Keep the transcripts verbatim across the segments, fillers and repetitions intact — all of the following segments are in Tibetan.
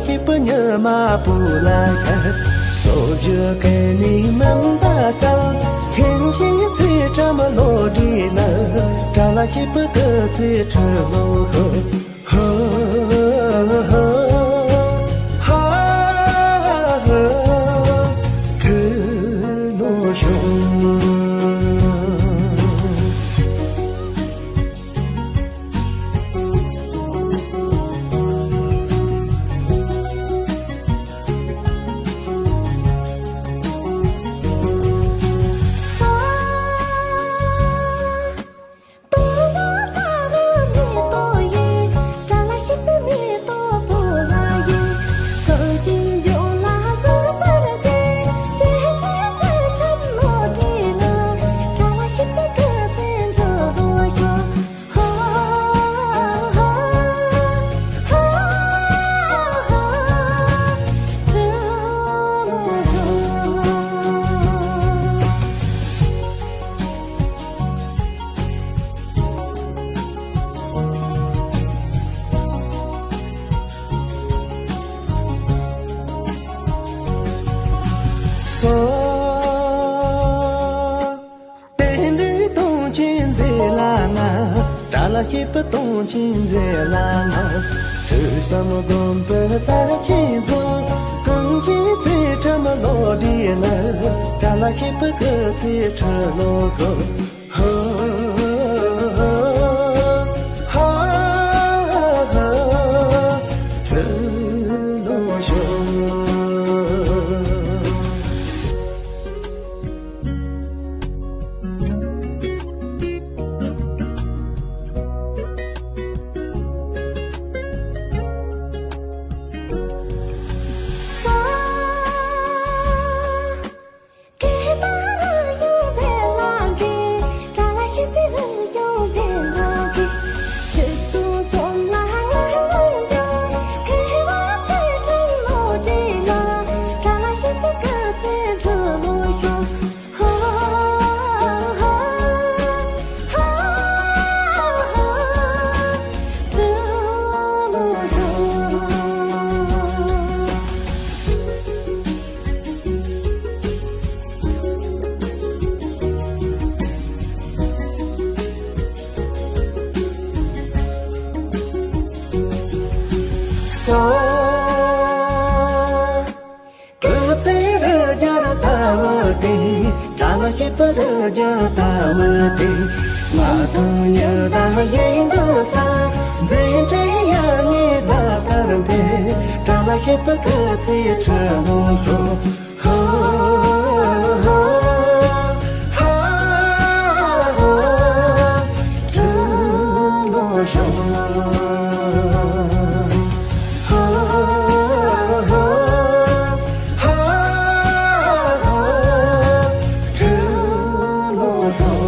ཤེས་པ་ཉི་མ་བུ་ལ་ཤར། སོ་བཞི་གན་ནི་མམ་ད་སལ། ཁེན་ཤིང་ཚེ་ཁྲ་མ་ལོ་འདྲི་ན། གྲ་ལ་ཤེས་པ་གི་ཚེ་ཁྲི་ལོ་ཤོ། ཧ་ཧ་ཧ་ཧ། ཁྲི་ལོ་ཤོ། སོ། རྟེན་འབྲེལ་སྟོང་ཆེན་མཛད་ལ་ང་། གྲ་ལ་ཤེས་པ་སྟོང་ཆེན་མཛད་ལ་ང་། ཐོས་བསམ་སྒོམ་པའི་རྩ་ཆེན་རྫོགས། གང་ཆེན་ཚེ་ཁྲ་མ་ལོ་འདི་ལ། གྲ་ལ་ཤེས་པ་གི་ཚེ་ཁྲི་ལོ་གོ། ཧ་ཧ་ཧ་ཧ། ཁྲི་ལོ་ཤོ། སྐུ་ཚེ་རབ་བརྒྱར་བརྟན་པར་བརྟན། གྲ་ལ་ཤེས་པ་རབ་བརྒྱར་བརྟན་པར་བརྟན། མ་ཐུང་ཡི་དྭགས་ཡིན་འདུག་ས། མཛད་འཕྲིན་ཡར་ངོའི་ཟླ་ལྟར་འཕེལ། གྲ་ལ་ཤེས་པ་སྐུ་ཚེ་ཁྲི་ལོ་ཤོ། ཧ་ཧ་ཧ་ཧ། ཁྲི་ལོ་ཤོ། ཧ་ཧ་ཧ་ཧ་ཧ། ཁྲི་ལོ་ཤོ།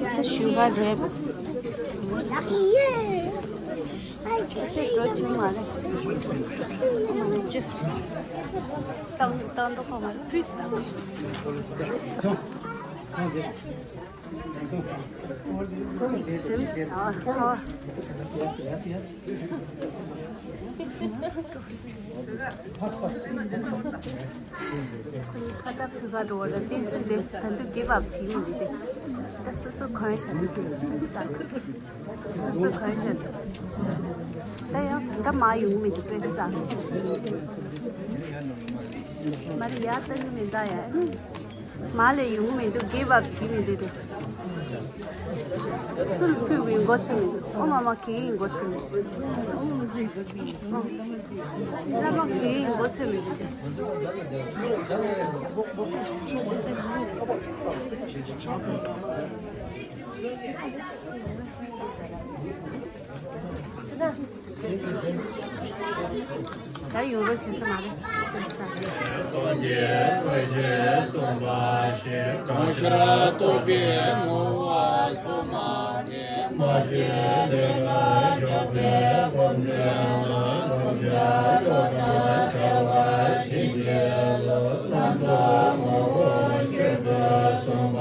ད་ཞུ་ག་རེད། ཁྱེད་འགྲོ་བྱུང་མ་རེད། ཨ་མ་ལགས་ཅིག་བཏང་བཏང་འདུག་ཁོ་མ་རེད། ཕུས་སུ་བཏང་། ཅིག་སེམས་བྱ་བ་ཁ་བ། ཁ་བཏགས་ཕུད་ག་འགྲོ་བ་ལ་བརྟེན་སྲིད་དེ། ད་དུང་དགེ་བབ་བྱེད་མི་འདུག་སྟེ། ད་སོ་སོ་གོན་བཞག་ཟེར་ས། སོ་སོ་གོན་བཞག་ཟེར། ད་ཡང་ད་མ་ཡོང་མི་འདུག་པས་ས། མ་རེད་ཡ། ད་ཡོང་མི་འདུག་ཡ། མ་ལས་ཡོང་མི་འདུག་དགེ་བབ་བྱེད་མི་འདུག་སྟེ། སུ་ལ་ཕུལ་བའི་མགོ་ཚོས་མི་འདུག་ཨོ་མ་མ་གི་མགོ་ཚོས་མི་འདུག་ཨ་མ་གི་མགོ་ཚོས་མི་འདུག་ད་ཡོང་རོགས་བྱེད་ས་མ་རེད། སངས་རྒྱས་ཐུགས་རྗེས་གསུངས་པ་བཞིན། གང་ཕྱིར་རྟོག་པའི་ངོ་བོ་སོ་མ་ནས། མ་སྐྱེས་དེ་ལ་འཇོག་པའི་སྒོམ་བྱེད་ལ། སྒོམ་བྱ་བློ་དང་བྲལ་བར་བྱིན་གྱིས་རློབས། ལམ་དུ་ངོ་བོ་ཆོས་སྐུར་གསུངས་པ་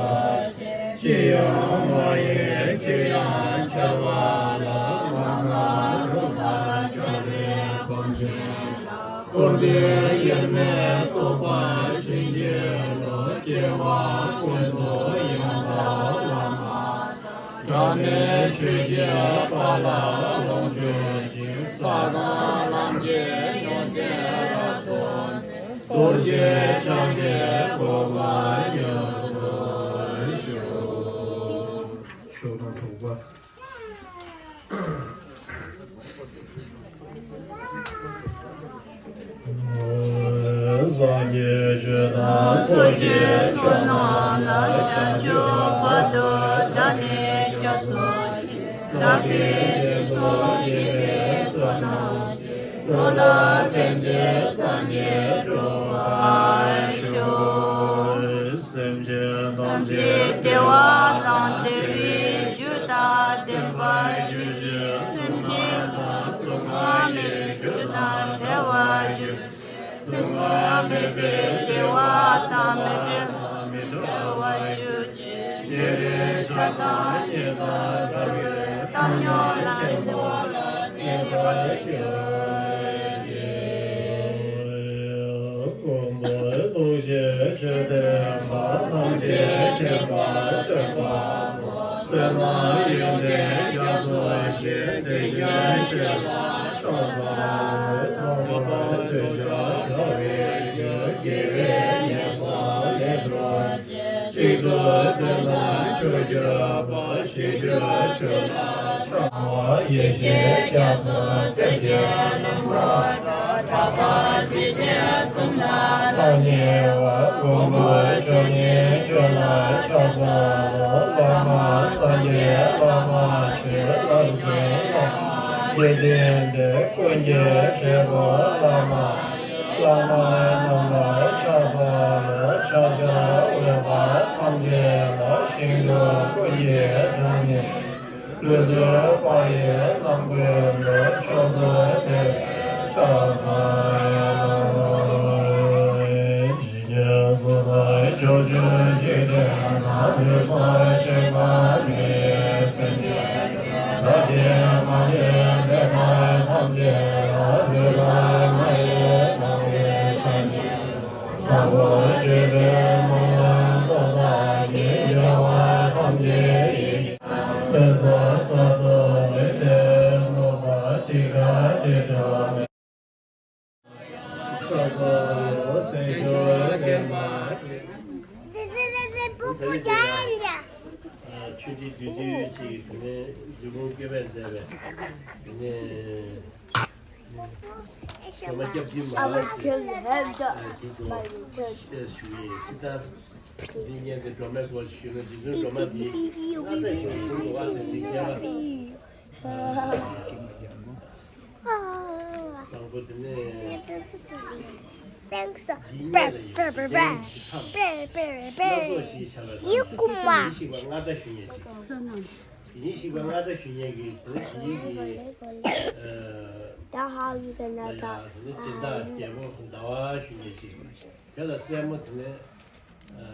བཞིན། ཅི་ཡང་མ་ཡིན་ ཅི་ཡང་འཆར་བ་ལ་ལམ་སྣ་རུ་མ་འཆར་བའི་གོམས་ཆེན་ལ་འཁོར་འདས་དབྱེར་མེད་རྟོགས་པ་ཕྱིན་ཅི་ལོག་སྐྱེ་བ་ཀུན་ཏུ་ཡང་དག་བླ་མ་དང་། གྲངས་མེད་ཆོས་ཀྱི་དཔལ་ལ་ལོངས་སྤྱོད་ཅིང་། ས་དང་ལམ་གྱི་ཡོན་ཏན་རབ་རྫོགས་ནས། རྡོ་རྗེ་འཆང་གི་གོ་འཕང་མྱུར་དུ་ཤོག་ཤོག་དང་དྲུག་པ། སངས་རྒྱས་ཆོས་དང་ཚོགས་ཀྱི་མཆོག་རྣམས་ལ། བྱང་ཆུབ་བར་དུ་བདག་ནི་སྐྱབས་སུ་མཆི། བདག་གིས་སྦྱིན་སོགས་བགྱིས་པའི་བསོད་ནམས་ཀྱིས། འགྲོ་ལ་ཕན་ཕྱིར་སངས་རྒྱས་འགྲུབ་པར་ཤོག་སེམས་ཅན་ཐམས་ཅད་བདེ་བ་དང་བདེ་བའི་རྒྱུ་དང་ལྡན་པར་གྱུར་ཅིག་སེམས་ཅན་དག་སྡུག་བསྔལ་མེད་པའི་རྒྱུ་དང་བྲལ་བར་གྱུར་ཅིག་སྡུག་བསྔལ་མེད་པའི་བདེ་བ་དང་མི་འབྲལ་བ་མི་འབྲལ་བར་གྱུར་ཅིག་ཉེ་རིང་ཆགས་སྡང་གཉིས་དང་བྲལ་བའི་བཏང་སྙོམས་ལ་ཆེན་པོ་ལ་གནས་པར་གྱུར་ཅིག་མགོན་པོ་ཐུགས་རྗེ་ཆེ་ལྡན་པ་ཐམས་ཅད་མཁྱེན་པ་སྟོན་པ་པོ། བསོད་ནམས་ཡོན་ཏན་རྒྱ་མཚོ་ཆེ། བདེ་གཤེགས་ཆོས་ལ་ཕྱག་འཚལ་ལོ། མ་འོངས་པ་འདོད་ཆགས་བྲལ་བའི་རྒྱུ། དགེ་བའི་ཉེས་སོགས་ལས་གྲོལ་ཅིང་། གཅིག་ཏུ་བསྡུས་ན་མཆོག་གྱུར་པ། ཞི་རྒྱས་ཆོས་ལ་ཕྱག་འཚལ་ལོ། ཡེ་ཤེས་རྒྱ་མཚོ་སེམས་ཀྱི་རླུང་འཕྲོ་བསྒྲགས་པ། འཇིག་རྟེན་གསུམ་ལ་བདག་ཉེ་བར། མགོན་པོ་མཆོག་ཉིད་ཁྱོད་ལ་ཕྱག་འཚལ་ལོ། བླ་མ་སངས་རྒྱས་བླ་མ་ཆོས། ལམ་གྱི་བླ་མ་དགེ་འདུན་འདུས། ཀུན་གྱི་བྱེད་པོ་བླ་མ། བླ་མ་རྣམས་ལ་ཕྱག་འཚལ་ལོ། ཕྱག་རྒྱ་འོད་འབར་ཐམས་ཅད་ལ། ཞིང་དུ་ཀུན་གྱི་དགྲ་ནི། ལུས་དུ་དཔག་ཡས་རྣམ་ཀུན་ཏུ། མཆོག་ཏུ་བདེ་བའི་ཕྱག་འཚལ་ལོ། ཇི་སྐད་སུ་དག་ཕྱོགས་བཅུའི་འཇིག་རྟེན་ན། ལུས་སྲོག་གཅིག་པ་མི་གཡོ་སེམས་ཅན། བདག་གིས་མ་བསྐྱོད་ཚེ་མཐར་ཐམས་ཅད་ལ། ལུས་དང་ངག་ཡིད་དང་བའི་སེམས་ཉིད། ས་བོན་བཅུ་པའི་མ་ཡུམ་མཐའ་དག་གི། རྒྱལ་བ་ཐམས་ཅད་ཡིད་ཀྱིས་ཕུན་ཚོགས་གསར་དུ་ལེགས་པར་གྲུབ་པ། ཏིག་ཀ་ཏིག་ཀ་མེད། ཕྱག་འཚལ་ལོ། བརྩོན་འགྲུས་ལྡན་པ། ཆོས་འདི་བསྡུས་བསྡུས་ཅིག་དེ་ནས་འབྲི་གུང་སྐྱོབ་པས་མཛད་པའི་དེ་ནས། ཨ་མ་སྐྱབས་རྗེ་མ་ལགས་ཀྱིས་ཨ་དེ་ཚོ་བཤད་ཞུ་ཡས་ཅི་ལྟར་འདི་ངས་འདི་སྒྲོལ་མའི་སྐོར་ཞུས་ན། རྗེ་བཙུན་སྒྲོལ་མ་འདི་སྔ་ས་ཞིག་བྱུང་འདུག་བ། དེ་འདི་རྒྱལ་བ་བཟང་པོ་དེ་ནས་འདི་སྔོན་ལ་ཡོད་པའི་རིགས་ཀྱི་ཁམས་སྣ་ཚོགས་ཞེས་བྱ་བ་དང་། དེ་ཉིད་ཞིག་པ་སྔ་དྲགས་ཞུ་ཉན་ཅིག་དེ་ཉིད་ཞིག་པ་སྔ་དྲགས་ཞུ་ཉན་གྱི་དེ་ནས་དེ་ཉིད་ཀྱི་ཨ་ཡ་དེ་ནས་སྦྱིན་བདག་རྒྱལ་པོ་ཟླ་བ་ཞུ་ཉན་ཅིག་དེ་ལ་སྲས་མོ་དེ་ནས་ཨ་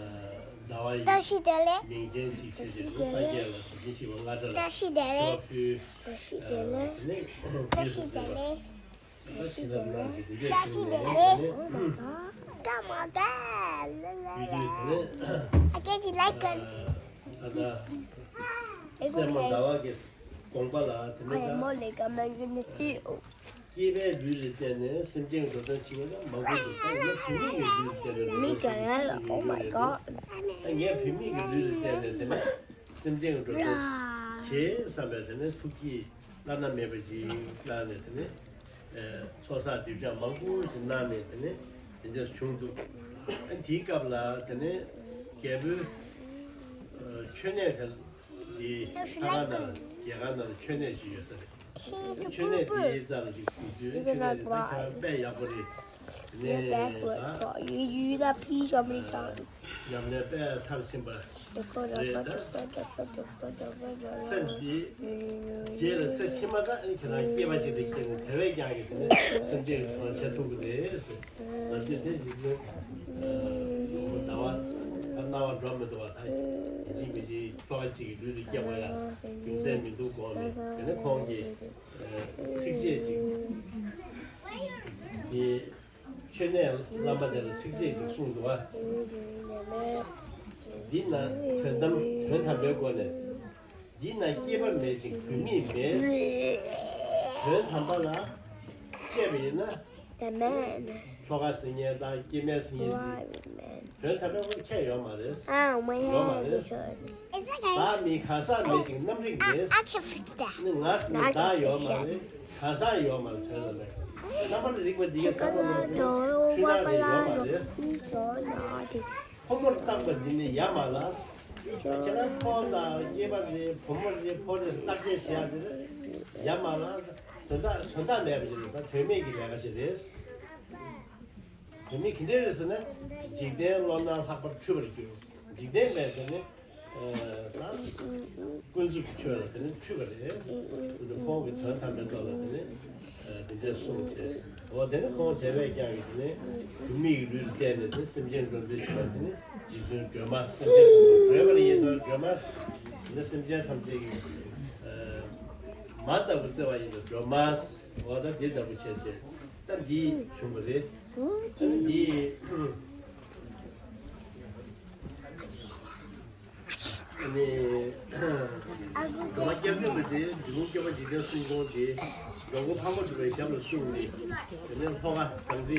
ཟླ་བ་ཡི་བཀྲ་ཤིས་བདེ་ལེགས། མིང་ཅན་ཅིག་བྱས་ཏེ་སངས་རྒྱས་ལ་དེ་ཉིད་ཞིག་པ་སྔ་དྲགས་ལ་བཀྲ་ཤིས་བདེ་ལེགས། ཕྱོགས་བཅུའི་བཀྲ་ཤིས་བདེ་ལེགས། དེ་ནས་བཀྲ་ཤིས་བདེ་ལེགས། བཀྲ་ཤིས་བདེ་ལེགས། བཀྲ་ཤིས་བདེ་ལེགས། ཀྲ་མ་ཀ་ལ་ལ་ལ། ཡུལ་དུས་དེ་ནས་I get you like a ཨ་ད་སྲས་མོ་ཟླ་བ་གི་དགོངས་པ་ལ་དེ་ནས་ད་སྐྱེས་པའི་ལུས་ལ་བརྟེན་ནས་སེམས་ཅན་འགྲོ་དོན་བྱེད་མཁན་ད་མང་པོ་འདུག་ད་ངས་བུད་མེད་ཀྱི་ལུས་ལ་བརྟེན་ནས་འགྲོ་དོན་བྱེད་མཁན་ཅིག་ཡོད་རེད་ད། ད་ངས་བུད་མེད་ཀྱི་ལུས་ལ་བརྟེན་ནས་དེ་ནས་སེམས་ཅན་གྱི་འགྲོ་དོན་བྱེད་བསམ་པའི་དེ་ནས་ཐུགས་ཀྱི་བླ་ན་མེད་པ་ཅིག་བླངས་ནས་དེ་ནས་ཚོགས་བསགས་སྒྲིབ་སྦྱང་མང་པོ་ཞིག་གནང་ནས་དེ་ནས་དེ་འདྲ་བྱུང་འདུག་དེའི་སྐབས་ལ་དེ་ནས་རྒྱལ་པོའི་མཆོད་གནས་དེ་དེ་ལྷ་ཁང་ནང་རྒྱལ་ཁང་ནང་ལ་མཆོད་གནས་ཞིག་ཡོད་ས་རེད། མཆོད་གནས་དེའི་རྩ་ལ་ཅིག་དགོས་ཚུལ་མཆོད་གནས་དེ་ད་ཁྱོད་རང་དཔེ་ཡག་པོ་རེད། དེ་ནས་ད་ཉམས་ལེན་དཔེ་མཐར་ཕྱིན་པ་རེད་ད། སེམས་འདི་རྗེས་ལ་ཚེ་ཕྱི་མ་ད་ཨ་ནི་ཁྱེད་རང་སྐྱེས་པ་ཞིག་ཏུ་སྐྱེས་ནས་དེ་བས་ཀྱང་གི་དེ་ནས་སེམས་ཅན་གྱི་དོན་བྱེད་ཐུབ་ཀྱི་རེད་ཟེར། ང་ཚོས་དེ་བཞིན་དུ་ཟླ་བ་སྣང་བ་འགྲོ་མི་འདུག་བ། ད་ཡིན་གཅིག་མིན་གཅིག་ པ་ཅིག་གི་ལུས་ལ་སྐྱེ་བ་ཡང་རྒྱུ་མཚན་མི་འདུག་གོ་ནས། དེ་ནས་ཁོང་གིས་ཚིགས་བཅད་ཅིག་དེ། མཆོད་གནས་བླ་མ་དེ་ལ་ཚིགས་བཅད་ཅིག་གསུངས་འདུག་པ། འདི་ན་དོན་དམ་དོན་དམ་པའི་སྒོ་ནས། འདི་ན་སྐྱེས་པ་མེད་ཅིང་བུད་མེད་མེད། དོན་དམ་པ་ལ་བཤད་པ་ཡིན་ན། ཁྱོ་ག་ཟེར་མཁན་དང་སྐྱེས་མ་ཟེར་མཁན་ཅིག་དོན་དམ་པའི་སྒོ་ནས་ཁྱད་ཡོད་མ་རེད། ཡོད་མ་རེད། བདག་མེད་གང་ཟག་མེད་ཅིང་རྣམ་རིག་མེད། ནི་ང་ཟེར་ན་བདག་ཡོད་མ་རེད། གང་ཟག་ཡོད་མ་རེད། དོན་དམ་པར་རིག་པ་འདི་གའི་བསམ་བློ་ལ་ཆོས་ནང་རེ་ཡོད་མ་རེད། ཕོ་མོར་བརྟག་པ་འདི་ནི་ཡ་མ་ལ། ཁྱེད་རང་ཕོ་དང་སྐྱེས་པ་རེད། བུ་མོ་རེད། ཕོ་རེད། བརྟག་དཔྱད་བྱེད་ཡ་འདི་ནི་ཡ་མ་ལ། དོན་དག་དོན་དག་མེད་པ་ཞིག་རེད། ད་དོན་མེད་ཀྱི་ལས་ཀ་ཞིག་རེད། དོན་མེད་ག་འདྲ་རེད་ཟེར་ན། འཇིག་རྟེན་བློ་སྣ་ལྷག་པར་འཁྲུལ་པར་འགྱུར། འཇིག་རྟེན་མེད་ཟེར་ནས། ཨ། ད་ཀུན་རྫོབ་ཀྱི་ཆོས་ལ་དེ་ནི་འཁྲུལ་པ་རེད། ཁོང་གིས་དོན་དམ་པའི་ཐོག་ལ་དེ་ནི་དེ་འདྲས་གསུངས་བྱས། འོ་དེ་ནི་ཁོང་དེ་བས་ཀྱང་གིས་དེ་ནི་བུད་མེད་ཀྱི་ལུས་ལ་བརྟེན་ནས་དེ་སེམས་ཅན་འགྲོ་འདོད་བྱེད་པ་དེ་ནི་རྗེ་བཙུན་སྒྲོལ་མ། སེམས་ཅན་སེམས་ཅན་སྒྲོལ་བར་ཡིད་དང་སྒྲོལ་མ། དེ་ནི་སེམས་ཅན་ཐམས་ཅད་ཀྱི་མ་ལྟ་བུ་བརྩེ་བ་ཡིན་ཏེ་སྒྲོལ་མ། འོ་ད་དེ་ལྟ་བུ་བྱས་བྱས་ད་འདི་བྱུང་བ་རེད། ད་འདི། ནི། འགྲོ་བ་སྐྱབས་མགོན་པ་དེ་འབྲི་གུང་སྐྱོབ་པ་འཇིག་རྟེན་གསུམ་མགོན་དེ། འགྲོ་མགོན་འཕགས་པ་གྲུ་པའི་ཞབས་ལ་བཙུགས་ནས། དེ་ནས་ལྷོ་ཁ་ཟངས་རི།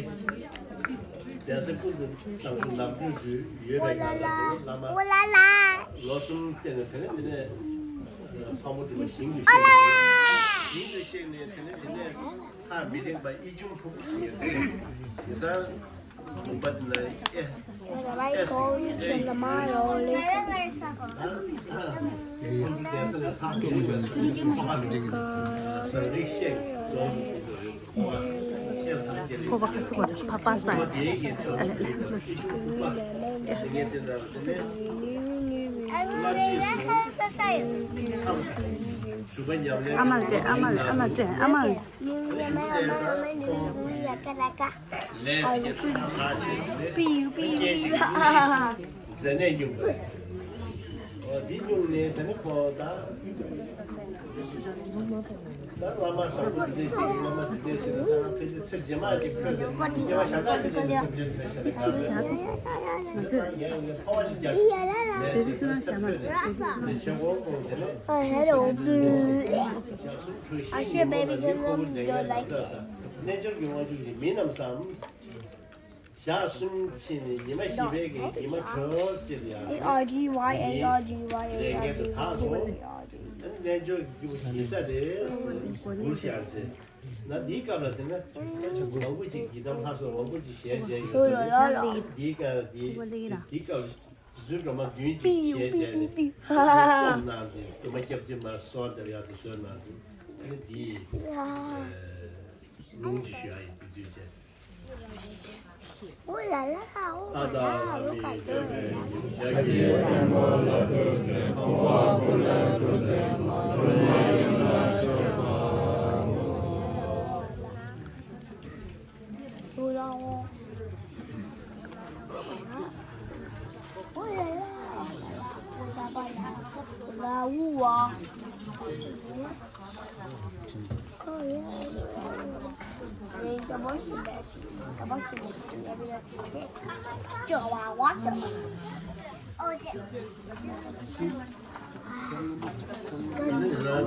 གདན་ས་ཀུན་ཏུ་ཟངས་རི་ནགས་ཁྲོད་དུ་ཡོད་པའི་སྒང་ལ་དེ་ནས་བླ་མ། ལོ་གསུམ་བསྟེན་ནས་དེ་ནས་དེ་ནས་འཕགས་པ་གྲུ་པ་ཞིང་དུ་གཤེགས་ནས། ཞིང་དུ་གཤེགས་ནས་དེ་ནས་དེ་ནས་ལྷ་མི་ལྡན་པ་ཨེ་ཆུང་ཕུ་གུ་ཞིག་ཡོད་དེ། དེང་སང་། ཁོ་པ་ཁ་ཚུགས་པ་ཕ་པ་སྟ་ཨ་ལེ་ཨ་ལེ། ཨ་མ་ལ་སྤྲད། ཨ་མ་ལ་སྤྲད། ཨ་མ་ལ་སྤྲད། ཨ་མ་ལ། ལས་ཀྱི་ཐོག་མཐའ་ཆེ་ཆུང་ནས། མཛེ་ནད་སྙུང་བ། འོ་འདི་སྙུང་ནས་དེ་ནི་ཁོ་ད། ད་བླ་མ་བཟང་པོ་འདི་འདྲས་ཅིག་བླ་མ་འདི་འདྲས་ཞིག་ལ་ད་ཕལ་ཆེར་ཚེ་རྗེས་མ་ཅིག་འཁོད་ནས་སྐྱེ་བ་ཞག་ཐག་ཅིག་ལ་ནི་སེམས་ཅན་ཐོས་ཤེས་ལ་དགའ་ལ་ཡང་ངས་འཕོ་བ་ཞིག་རྒྱག་ནས་ཅིག་ད་སེམས་ཐོས་ནས་ནས་ཆེ་བོ་ཁོང་དེ་ནས་ཞག་གསུམ་ཁྲུ་བཞི་ཉིན་མོ་ལ་མི་ཁོ་བོ་ལས་ངན་ན་ཚ་དང་རྣལ་འབྱོར་གྱི་དབང་ཕྱུག་ཅིག་མིན་ནམ་བསམ། ཞག་གསུམ་ཕྱིན་ནས་ཉི་མ་བཞི་པའི་གི་ཉི་མ་གྲོལ་ཅིག་ལ་ཡང་ཨ་ཇི་ཝའི་ཨེ་ཨ་ཇི་ཝའི་ཨེ་ལས་ངན་དུ་དག་སོང་། རྣལ་འབྱོར་གྱི་སྐྱེས་བུ་ཞེ་ས་རེད་ཟེར་གུར་བཞག་ཚེ། ན་འདིའི་སྐབས་ལ་དེ་ན་མང་པོ་ཅིག་ཡི་དམ་ལྷ་སོགས་མང་པོ་ཅིག་ཞལ་མཇལ་ཡོད་ས་རེད། འདིའི་སྐབས་འདི་འདིའི་སྐབས་རྗེ་བཙུན་སྒྲོལ་མ་བདུན་ཅིག་ཞལ་མཇལ་ནས་རྩོམ་གནང་སྟེ་སྲུང་མ་སྐྱབས་བཅོལ་མ་གསོལ་འདེབས་ཡག་ཏུ་གསོལ་གནང་སྟེ་ཨ་ནི་འདིའི་ལུང་ཅིག་ཞུ་ཡག་ཡིན་དུས་ཚོད་བྱས། ཨོ་ལ་ལ་ཨོ་ལ་ལ་ཨོ་ལ་ལ།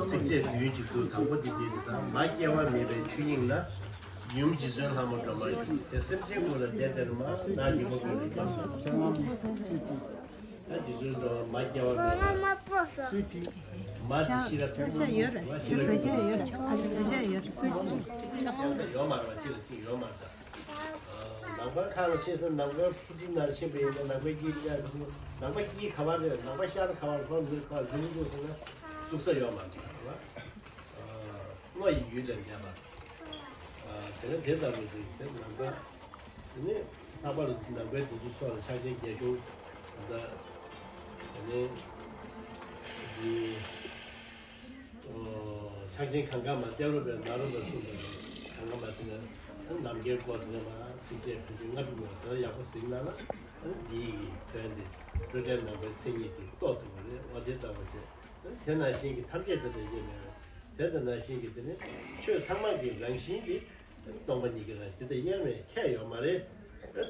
ཚིགས་བཅད་བདུན་གྱི་མཛོད་དང་པོ་འདི་འདི་དང་མ་སྐྱེ་བ་མེད་པའི་ཆོས་དབྱིངས་ལ། ཡུམ་རྗེ་བཙུན་ལྷ་མོ་སྒྲོལ་མ་ཞུ། དེ་སེམས་ཅན་ཀུན་ལ་བདེ་སྟེར་མ། བདག་ཉོན་མོངས་ཀུན་ལས་སྐྱོབ་པར་ཤོག་ད་རྗེ་བཙུན་སྒྲོལ་མ་མ་སྐྱེ་བ་མེད་པ། མ་དེ་ཤི་རབས་ཆགས་ཤ་ཡོད་རེད། མ་ཤི་རབས་ཆགས་ཤ་ཡོད་རེད། ཨ་ལེ་ཤ་ཡོད་རེད། ཡང་ས་ཡོད་མ་རེད་པ། གཅིག་ལ་གཅིག་ཡོད་མ་རེད་ད། ནང་པ་ཁ་ལ་ཤེས་ས་ནང་པའི་ཕུ་ཏི་ནང་ཤེས་པ་ཡིན་ན་ནང་པའི་སྐད་ཆ་ནང་པའི་སྐད་ག་བ་རེད། ནང་པ་ཤར་ག་བ་ལྷོ་ནུབ་ག་བ་འཛུལ་འགྲོ་སོང་ན་ཚུགས་ས་ཡོད་མ་རེད་པ། བསྔོ་ཡི་ཡུལ་ལས་འདས་པ། དེ་ནས་དེ་ལྟ་བུ་ཞིག་དེ་ནང་པ། དེ་ནས་ལྷག་པར་དུ་ནང་པའི་བདུད་འཇོམས་སོགས་ལ་ཕྱག་ཆེན་རྒྱ་གཞུང་དང་། དེ་ནས་འདི་ཕྱག་ཆེན་གང་ག་མ་གཏད་རོ་པའི་ན་རོ་པ་གསུངས་པ་ནི་གང་ག་མ་དེ་ནས་ནམ་མཁའི་སྐོར་དེ་ནས་མ་ཚིགས་བཅད་ཕལ་ཆེར་ལྔ་དྲུག་མ་དེ་ལ་ཡག་པོ་གཟིགས་ན་ན་འདི་ཡི་དོན་དེ། སྤྲོས་བྲལ་ནང་པའི་མཚན་ཉིད་དེ་རྟོགས་ཐུབ་པ་རེད། འོ་དེ་ལྟ་བུ་བྱས། དེ་ནང་བཞིན་གྱི་ཐམས་ཅད་དེ་འདྲ་ཡོད་མེད་རེད། དེ་དང་ནང་བཞིན་གྱི་དེ་ནི་ཆོས་ཚང་མ་གི་རང་བཞིན་དེ་སྟོང་པ་ཉིད་ཀྱི་རང་བཞིན་དེ་དབྱེར་མེད་ཁྱད་ཡོད་མ་རེད།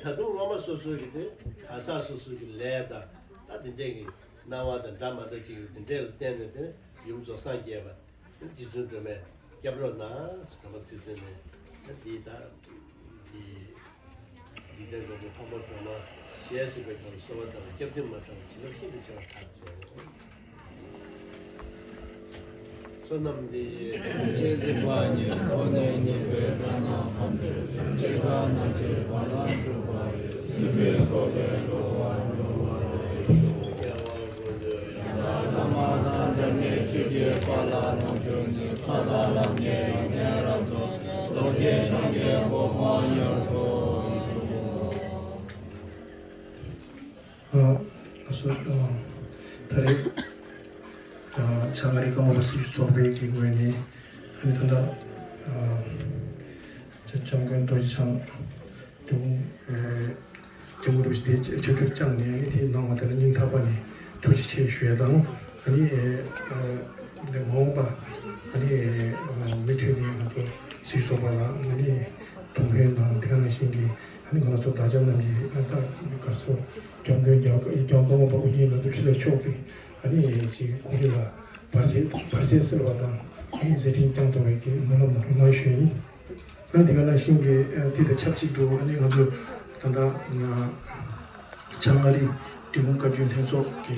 ད་དུང་སློབ་མ་སོ་སོ་གི་དེ་གང་ཟག་སོ་སོ་གི་ལས་དང་ད་དེ་འདྲས་ཀྱི་སྣང་བ་དང་འདྲ་མ་འདྲ་ཅིག་ཡོད་དེ་འདྲས་ལ་བརྟེན་ནས་དེ་ཡུམ་རྫོགས་སངས་རྒྱས་པ། རྗེ་བཙུན་སྒྲོལ་མས་སྐྱབས་རོགས་གནང་། སྒྲོལ་མ་ཚིག་བཙུན་ནས་འདི་ད་འདི་འཇིག་རྟེན་འགྲོ་མི་འཕགས་མ་སྒྲོལ་མ་ཞལ་གཟིགས་པའི་སྐབས་གསོལ་བ་བཏབ་པ་སྐྱབས་འདི་མ་ཐོབ་བྱིན་རླབས་ཤིན་ཏུ་ཆེ་བ་ཐག་ཆོད། བསོད་ནམས་འདི་ཡིས། ཇི་སྲིད་པ་ཉིད་ཐོབ་ནས་ཉེས་པའི་དགྲ་རྣམས་ཕམ་བྱས་ཏེ། སྐྱེ་རྒ་ན་འཆིའི་རྦ་རླབས་འཁྲུགས་པ་ཡི། སྲིད་པའི་མཚོ་ལས་འགྲོ་བ་སྒྲོལ་བར་ཤོག། ཐ་མ་དང་འབྲལ་ནས་ཆོས་ཀྱི་དཔལ་ལ་རྣམ་འབྱོར་ནས། ས་དང་ལམ་གྱི་ཡོན་ཏན་རབ་ཏུ་བརྟན། རྡོ་རྗེ་འཆང་གི་གོ་འཕང་མྱུར་ཐོབ། ཨ་སོ། ཨ་ད་རེས་ཨ་བྱང་ཨ་རིའི་ཀརྨ་པ་སྲི་ཞུ་ཚོགས་པའི་གི་ངོས་ནས་ཨ་ནི་ད་ལྟ་ཨ་སྐྱབས་མགོན་རྡོ་རྗེ་འཆང་དེ་ཨ་སྐྱབས་མགོན་རིན་པོ་ཆེ་དེ་ཆབ་ཆུབ་བཅངས་ནས་ཨ་ནི་དེའི་ནང་བ་དེ་ལ་སྙིང་ཐག་པ་ནས་ཐུགས་རྗེ་ཆེ་ཞུ་ཡ་དང་། ཨ་ནི་ཨ་འདི་མ་འོངས་པ་ཨ་ནི་ཨ་མུ་མཐུད་ནས་ང་ཚོ་སྲི་ཞུ་ཚོགས་པ་ལ་ཨ་ནི་ཐུགས་ཕན་དང་དེ་ག་ནང་བཞིན་གྱི་ཨ་ནི་ང་ཚོ་བདག་ཅག་རྣམས་ཀྱི་ཨ་ད་ག་སོ་སྐྱབས་མགོན་རྒྱལ་རྒྱལ་དབང་ཀརྨ་པ་དབུ་བརྙེས་མི་ལུས་འཕྲིན་ལས་མཆོག་གིས་ཨ་ནི་ཅིག་ཁོང་ཚོ་ལ་བར་ཆད་བར་ཆད་སེལ་བ་དང་ཨ་ནི་མཛད་འཕྲིན་བསྐྱངས་ཐུབ་པའི་གི་སྨོན་ལམ་དང་སྨོན་ལམ་ཞུ་ཡིན། ཨ་ནི་དེ་ག་ནང་བཞིན་གྱི་ཨ་དེ་དང་ཆབས་ཅིག་ཏུ་ཨ་ནི་ང་ཚོ་ད་ལྟ་ཨ་བྱང་ཨ་རི་འབྲི་གུང་བཀའ་བརྒྱུད་ལྷན་ཚོགས་ཀྱི་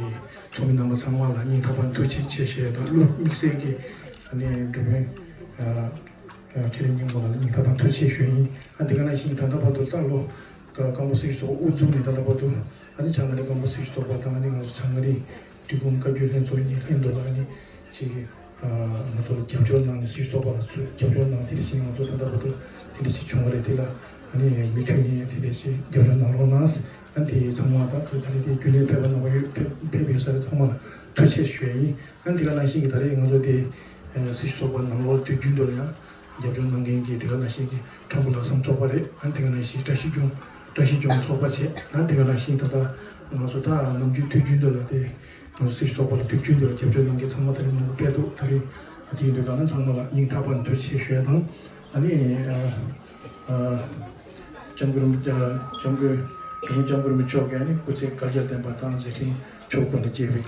ཚོགས་མི་རྣམ་པ་ཚང་མ་ལ་སྙིང་ཐག་པ་ཐུགས་རྗེ་ཆེ་ཞུ་ཡ་དང་། བློ་དམིགས་བསལ་གྱི་ཨ་ནི་འབྲུག་མོན་ཨ་ཁེ་ལས་སྙིང་པོ་ལ་སྙིང་ཐག་པ་ཐུགས་རྗེ་ཆེ་ཞུ་ཡིན། ཨ་དེ་ག་ནང་བཞིན་ད་ལྟ་བར་དུ་ད་ལོ་ཀ་ཀརྨ་སྲི་ཞུ་ཚོགས་དབུ་འཛུགས་ནས་ད་ལྟ་བར་དུ་ཨ་ནི་བྱང་ཨ་རི་ཀརྨ་སྲི་ཞུ་ཚོགས་པ་དང་ཨ་ནི་ང་ཚོ་བྱང་ཨ་རི་འབྲི་གུང་བཀའ་བརྒྱུད་ལྷན་ཚོགས་གཉིས་ལྷན་དུ་ལ་ཨ་ནི་ཅིག་ཨ་ང་ཚོ་ལ་རྒྱབ་སྐྱོར་གནང་ནས་སྲི་ཞུ་ཚོགས་པ་ལ་ཚུར་རྒྱབ་སྐྱོར་གནང་། དེ་འདྲ་ཞིག་ང་ཚོ་ད་ལྟ་བར་དུ་དེ་འདྲ་ཞིག་བྱུང་བ་རེད། དེ་ལ་ཨ་ནི་མུ་མཐུད་ནས་དེ་འདྲ་ཞིག་རྒྱབ་སྐྱོར་གནང་རོགས་གནང་། ཨ་ནི་དེ་ཚང་མ་ད་ག་རེ་ད་རེས་དེ་རྒྱུན་ལས་ཕེབས་པ་རྣམ་པ་ཡོད་ཕེབས་ཕེབས་ཡོད་ས་རེད། ཚང་མ་ལ་ཐུགས་རྗེ་ཆེ་ཞུ་ཡ་ཡིན། ཨ་ནི་དེ་ག་ནང་བཞིན་གྱི་ད་རེས་ང་ཚོ་དེ་ཨ་སྲི་ཞུ་ཚོགས་པ་ནང་ལོགས་དུས་རྒྱུན་དུ་ལ་ཡང་རྒྱབ་སྐྱོར་གནང་མཁན་གྱི་དེ་ག་ནང་བཞིན་གྱི་ཁྲ་འགུ་ལྷག་བསམ་ཚོགས་པ་རེད། ཨ་ནི་དེ་ག་ནང་བཞིན་བཀྲ་ཤིས་ལྗོངས་བཀྲ་ཤིས་ལྗོངས་ཚོགས་པ་བྱས། ཨ་ནི་དེ་ག་ནང་བཞིན་ད་ལྟ་ང་ཚོ་ད་ནམ་རྒྱུན་དུས་རྒྱུན་དུ་ལ་དེ་ང་ཚོ་སྲི་ཞུ་ཚོགས་པ་ལ་དུས་རྒྱུན་དུ་ལ་རྒྱབ་སྐྱོར་གནང་མཁན་ཚང་མ་ད་རེས་མང་པོ་ཕེབས་འདུག་ད་རེས་ཨ་དེ་ཡིན་དུས་ག་ལ་ཚང་མ་ལ་སྙིང་ཐག་པ་ནས་ཐུགས་རྗེ་ཆེ་ཞུ་ཡ་དང་། ཨ་ནི་ཨ་ཨ་སྐྱབས་མགོན་ཨ་སྐྱབས་མགོན་འབྲི་གུང་སྐྱབས་མགོན་རིན་པོ་ཆེ་མཆོག་གིས་ཨ་ནི་སྐུ་ཚེ་བསྐལ་བརྒྱར་བརྟན་པ་དང་མཛད་འཕྲིན་ཕྱོགས་ཀུན་ལ་རྒྱས་པའི།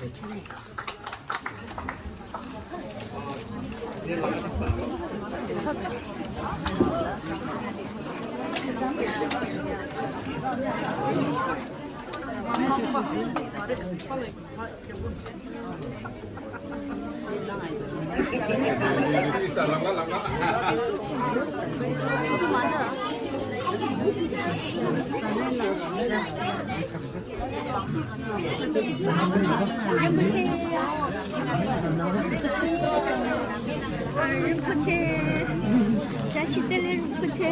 རིན་པོ་ཆེ། རིན་པོ་ཆེ། བཀྲ་ཤིས་བདེ་ལེགས་རིན་པོ་ཆེ།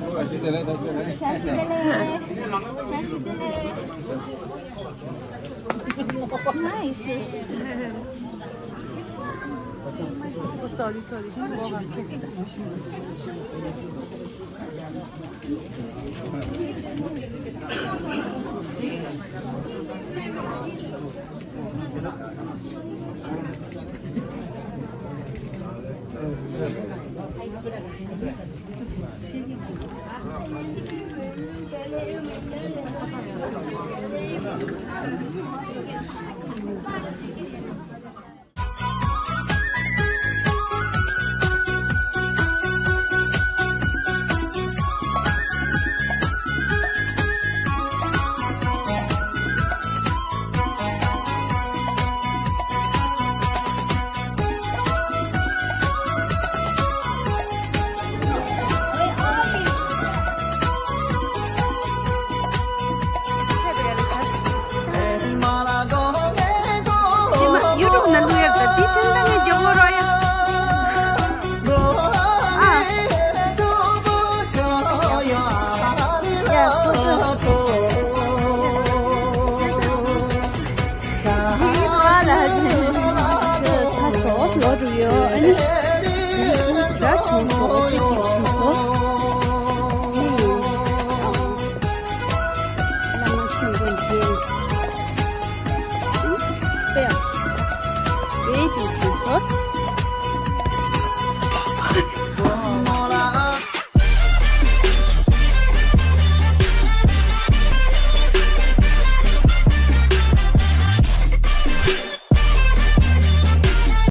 བཀྲ་ཤིས་བདེ་ལེགས། བཀྲ་ཤིས་བདེ་ལེགས། Nice. Oh, sorry, sorry.